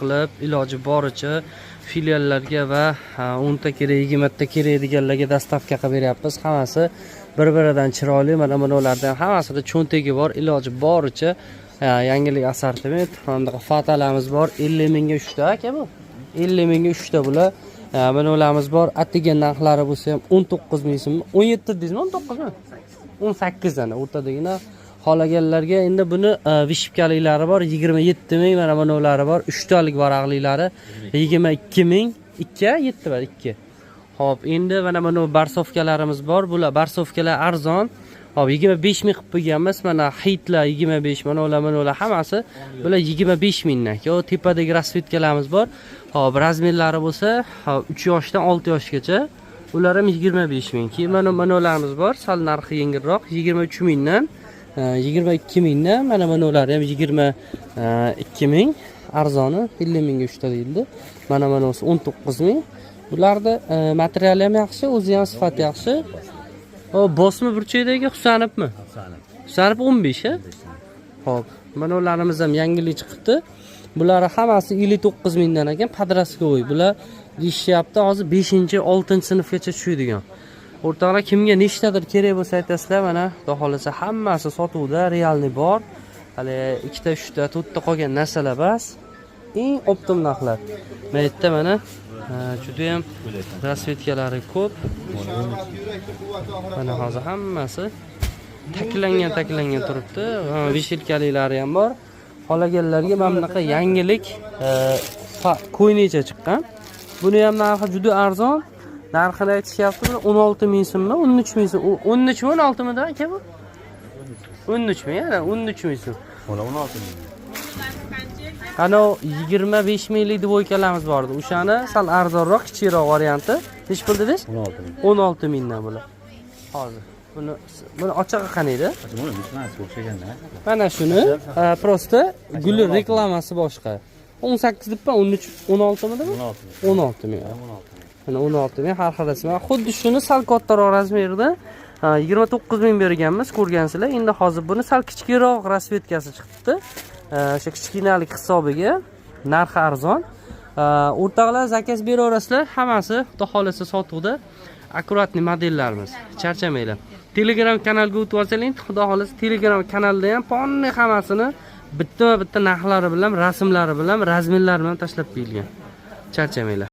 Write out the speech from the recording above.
Qilib, iloji boricha filiallarga va 10 ta kerak, 20 ta kerak deganlarga доставка qilib beryapmiz. Hammasi bir biridan chiroyli. Mana bulardan hammasida cho'ntagi bor. Iloji boricha yangilik assortiment. Mana bunaqa fatalarimiz bor, 50 mingga uchta, aka. Bu 50 mingga uchta bular. Mana ularimiz bor. Atiga narxlari bo'lsa ham 19 ming so'm. 17 dedingizmi, 19 mi? 18, ana o'rtadagina xohlaganlarga. Endi buni вышивка liklari bor, 27 ming. Mana bunulari bor, uchtalik varaqliklari 22 ming. Ikki yetti bor, ikki. Ho'p, endi mana buni борцовка larimiz bor. Bular борцовка lar arzon. Hop, 25 ming qilib qo'yganmiz. Mana xitlar 25, mana ular, mana ular, hammasi bular 25 mingdan. Yo, tepadagi расцветка larimiz bor. Hop, размер lari bo'lsa, hop, 3 yoshdan 6 yoshgacha. Ular ham 25 ming. Keyin mana ularimiz bor, sal narxi yengilroq, 23 mingdan, 22 mingdan. Mana ular ham 22 ming. Arzoni 50 mingga uchta deyildi. Mana bunisi 19 ming. Bularni materiali ham yaxshi, o'zi ham sifati yaxshi. O, bosma burchakdagi Husanibmi? Husanib 15, a? Ho'p, mana ularimiz ham yangilik chiqibdi. Bular hammasi 59 mingdan ekan, подростковый. Bular deyishyapti, hozir 5, 6 sinfgacha tushadigan. O'rtoqlar, kimga nechtadir kerak bo'lsa, aytasizlar. Mana, xudo xohlasa, hammasi sotuvda, реальный bor. Hali ikkita, uchta, to'rtta qolgan narsalar bas. Eng оптом narxlar. Mana yerda, mana, judayam расцветка lari ko'p. Mana hozir hammasi taklangan, taklangan turibdi. Вешалка liklari ham bor. Xohlaganlarga mana bunaqa yangilik ko'ynakcha chiqqan. Buni ham narxi juda arzon. Narxini aytishyapti, buni 16 ming so'mmi, 13 ming so'm, 13 mi, 16 mida, aka bu? 13 ming, yana 13 ming so'm. Mana 16 ming. Anavi 25 minglik двойка larimiz bor edi, o'shani sal arzonroq, kichikroq varianti. Nechi pul dedingiz? 16 ming. 16 mingdan bular. Hozir buni ochig'i qaniydi? Buni bitmasi o'xshaganda. Mana shuni просто guli reklamasi boshqa. 18 debman, 13, 16 midi bu? 16 ming. 16 ming. 16 ming. Mana, 16 ming har xil rasm. Xuddi shuni sal kattaroq размер ida 29 ming berganmiz, ko'rgansizlar. Endi hozir buni sal kichikroq расцветка si chiqibdi. O'sha kichkinalik hisobiga narxi arzon. O'rtoqlar, заказ beraverasizlar, hammasi, xudo xohlasa, sotuvda. Аккуратный modellarimiz. Charchamanglar. Telegram kanalga o'tib olsanglar, xudo xohlasa, Telegram kanalda ham полный hammasini bittama bitta narxlari bilan, rasmlari bilan, размер lari bilan tashlab qo'yilgan. Charchamanglar.